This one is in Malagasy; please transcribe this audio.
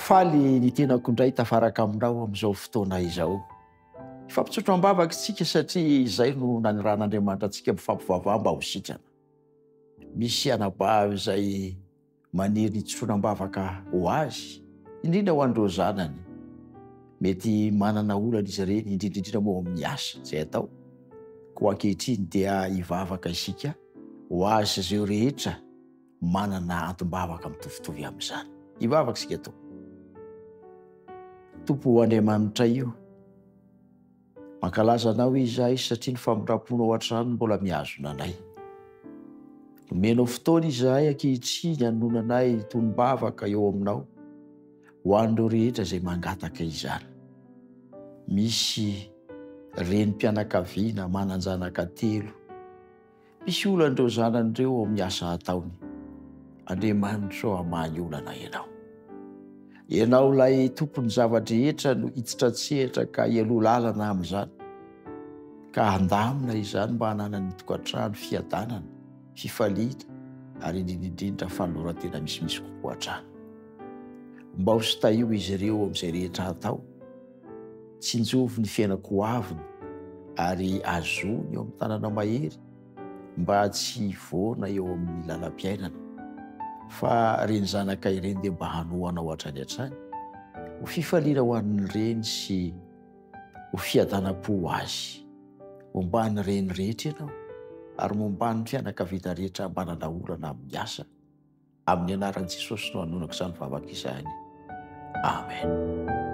Faly ny tenako indray tafaraka aminao amin'izao fotoana izao. Hifampitsotro am-bavaka isika satria izay no nanirahan'Andriamanitra antsika mifampivavaha mba ho sitrana. Misy anabavy izay maniry ny hitsotroana am-bavaka ho azy, indrindra ho an'ireo zanany. Mety manana olana izy ireny, indrindra indrindra moa ao amin'ny asa izay atao. Koa ankehitriny dia hivavaka isika ho azy sy izay rehetra manana antom-bavaka mitovitovy amin'izany. Hivavaka isika Tompo. Tompo Andriamanitra io, mankalaza Anao izahay satria ny famindram-ponao hatrany mbola mihazona anay. Nomenao fotoana izahay ankehitriny hanononanay tonom-bavaka eo aminao ho an'ireo rehetra izay mangataka izany. Misy renim-pianakaviana manan-janaka telo. Misy olana ireo zanany ireo ao amin'ny asa ataony. Andriamanitra ô hamaha ny olana Ianao. Ianao ilay tompon'ny zava-drehetra no hiditra an-tsehatra ka hialoha lalana amin'izany. Ka handamina izany mba hananan'ny tokantrano fiadanana, fifaliana ary indrindra indrindra fanoloran-tena misimisy kokoa hatrany. Ombao sy tahio izy ireo amin'izay rehetra atao. Tsinjovy ny fiainako ho aviny ary azony eo amin'ny tanana mahery mba tsy hivoana eo amin'ny lalam-piainana fa ireny zanaka ireny dia mba hanohanao hatrany hatrany ho fifaliana ho an'ny reny sy ho fiadanam-po ho azy. Momba ny reny rehetra ianao ary momba ny fianakaviana rehetra manana olana amin'ny asa. Amin'ny anaran'i Jesosy no anonako izany vavaka izany. Amen.